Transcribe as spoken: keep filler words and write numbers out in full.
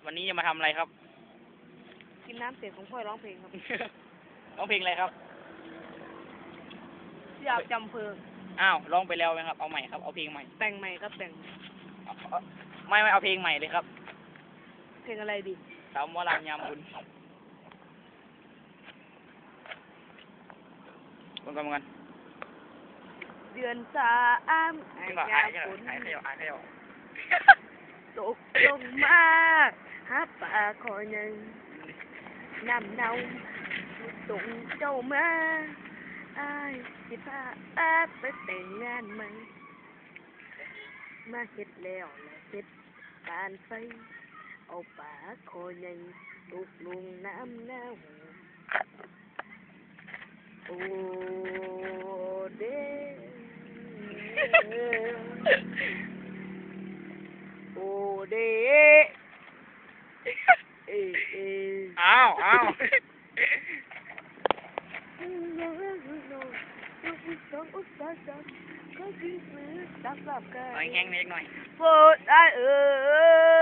วันนี้จะมาทำอะไรครับ กินน้ำเสร็จผมค่อยร้องเพลงครับ ร้องเพลงอะไรครับ อยากจำเพลิง อ้าว ร้องไปแล้วไหมครับ เอาใหม่ครับ เอาเพลงใหม่ แต่งใหม่ครับแต่ง เอาเอาไม่ไม่เอาเพลงใหม่เลยครับ เพลงอะไรดี สาวหมอลำยามบุญมันกันมันกัน เดือนสามไอ้ ที่ว่า ยา ไอ้ ฝน ไอ้เขย่าไอ้เขย่า ตกลงมาหาปลาคอใหญ่น้ำเน่าส่งเจ้ามาอ้ายสิพาไปแต่งงานใหม่ มาเฮ็ดแล้วและเฮ็ดการไฟ เอาปลาคอใหญ่ตกลงน้ำเน่าโอเด โอเด เอเอ อ้าวอ้าว สองอุตสาหกรรมก็ยิ่งซื้อตักลับกัน เอาแห้งๆนิดหน่อย โปรดอ้ายเอ๋ย